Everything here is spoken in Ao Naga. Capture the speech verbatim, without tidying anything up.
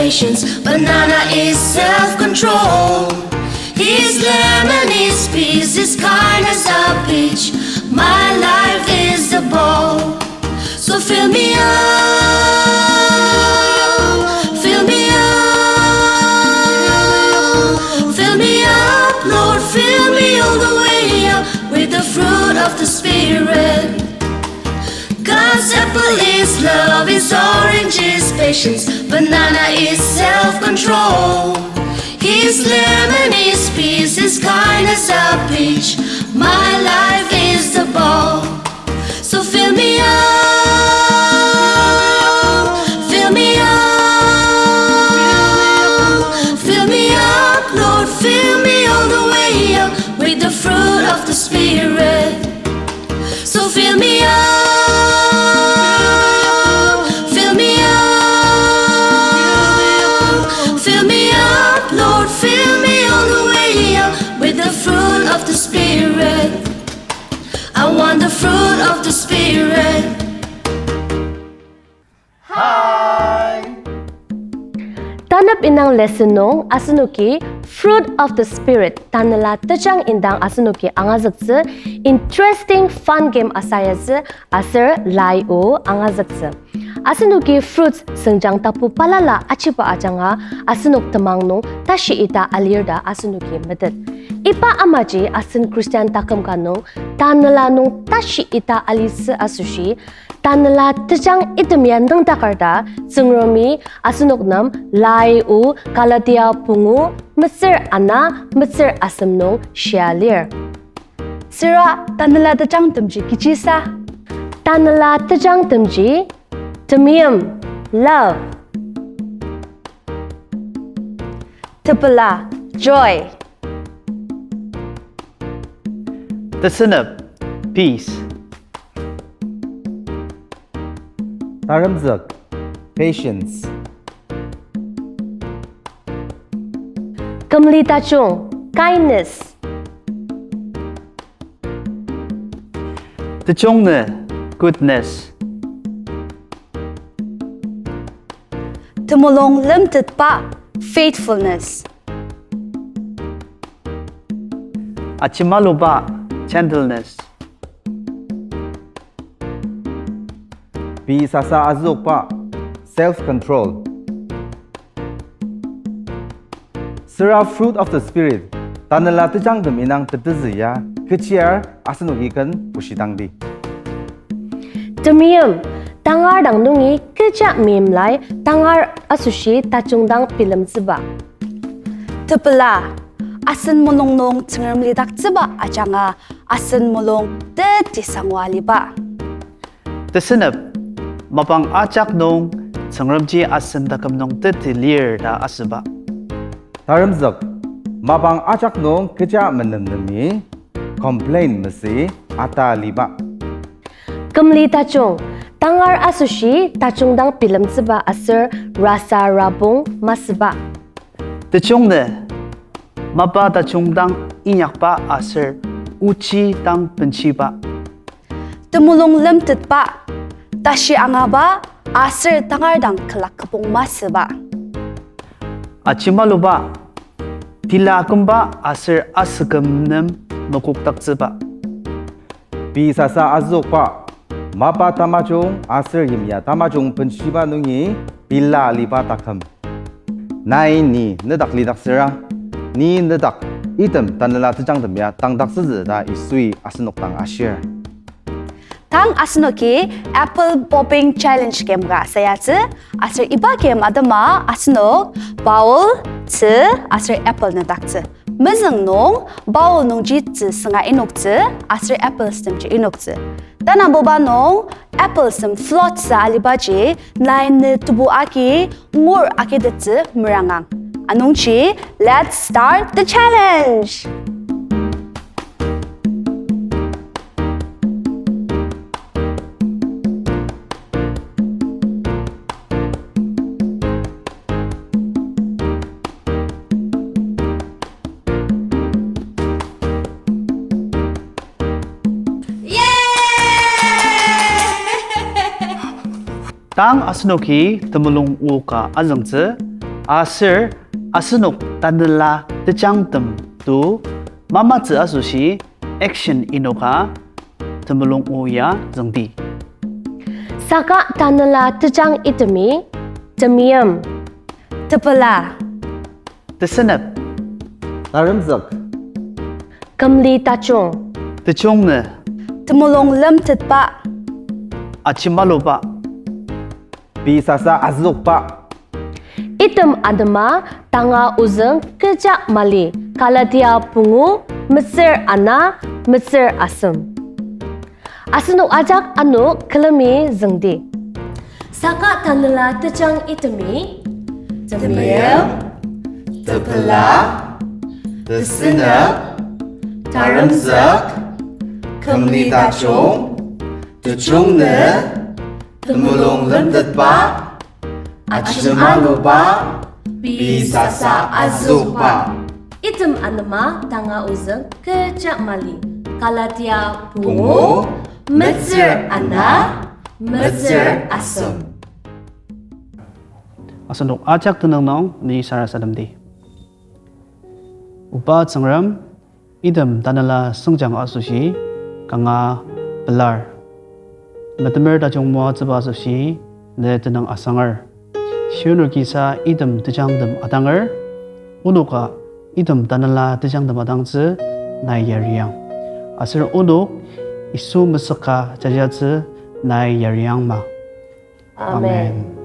Patience, banana is self-control. His lemon is peace, his kindness a peach. My life is the bowl. So fill me up, fill me up, fill me up, Lord, fill me all the way up with the fruit of the Spirit. God's apple is love, his orange is patience, banana is self-control. His lemon is peace, his kindness a peach. My life is the bowl. So fill me up, fill me up, fill me up, Lord, fill me all the way up with the fruit of the Spirit. So fill me up, fill me up, fill me up, Lord, fill me all the way up with the fruit of the Spirit. I want the fruit of the Spirit. Hi! Tanep indang lesson nung asenoki Fruit of the Spirit, tanela tejang indang asenoki angazüktsü, interesting fun game asayasü, aser lai o angazüktsü. Asenoki fruits sengjang tapu balala achiba ajanga asenok temang nung tashi ita alir ta asenoki metet. Iba amaji asen Christian taküm ka nung tanela nung tashi ita alisü asoshi, tanela tejang item ya nüngdaker ta Tsüngremi asenok nem lai o Galatia pungu metsür ana metsür asem nung shia lir. Süra tanela tejangtemji kechisa? Tanela tejangtemji temeim, love. Tepela, joy. Tesünep, peace. Taremzük, patience. Kümli tajung, kindness. Tejungnü, goodness. Temulung lemtetba, faithfulness. Achimaluba, gentleness. Pei sasa azüokba, self-control. Süra fruit of the Spirit, tanela tejangtem indang tetezü ya, kechiar asenoki ken pushidangdi. Temeim, tangar dang nungi kecha meimlai, tangar asoshi tajung dang bilemtsüba. Tepela, asen mulung nung Tsüngrem lidaktsüba ajanga asen mulung teti sangwa liba. Tesünep, mapang ajak nung Tsüngremji asen taküm nung teti lir ta asüba. Taremzük, mapang ajak nung kecha menemnemi complain masü ata liba. Kümli tajung, tangar asoshi tajung dang bilemtsüba aser rasa rabung masüba. Tejungnü, mapa tajung dang inyakba aser ochi dang benchiba. Temulung lemtetba, tashi angaba aser tangar dang külak kübong masüba. Achimaluba, tila akümba aser asüküm nem mokokdaktsüba. Pei sasa azüokba, mapa tamajung aser yimya tamajung benshiba nungi pela aliba taküm. Nai ni nedak lidaktsüra, ni nedak item tanela tejangtem ya tangdaktsütsü ta Yisui asenok dang ashir. Tang asenoki apple popping challenge game ka sayatsü, aser iba game atema asenok bowl, tzü, aser apple nedaktsü. Mezüng nung bowl nungji tzü sünga inoktsü, aser apples temji inoktsü. Tanabuba nung apples tem float sa alibaji, nai ne tebu agi ngur agitettsü merangang. Anungji, let's start the challenge! Tang asenoki temulung o ka azüngtsü, Aser asenok tanela tejangtem to mamatsü asoshi action inoka temulung o ya züngdi. Saka tanela tejang itemi, temeim, tepela, tesünep, taremzük, kümli tajung, tejung nü, temulung lemtetba, ajemaluba, pei sasa azüokba. Item anema tanga ozüng kecha mali, Galatia pungu, metsür ana, metsür asem. Asenok ajak ano külemi züngdi. Saka tanela tejang itemi, temeim, tepela, tesünep, taremzük, kümli tajung, tejung nü, temulung lemtetba, ajemaluba, pei sasa azüokba. Item anema tanga ozüng kecha mali, Galatia pungu, metsür ana, metsür asem. Asenok ajak tenüng nung ni sarasademdi. Oba Tsüngrem, item tanela süngjang asoshi kanga pelar. Metemer tajung moatsüba asoshi ne tenüng asanger. Shirnokisa item tejangtem adanger, onoka item tanela tejangtem adangtsü nai yariang. Aser onok Yisu mesüka jajatsü nai yariangma. Amen. Amen.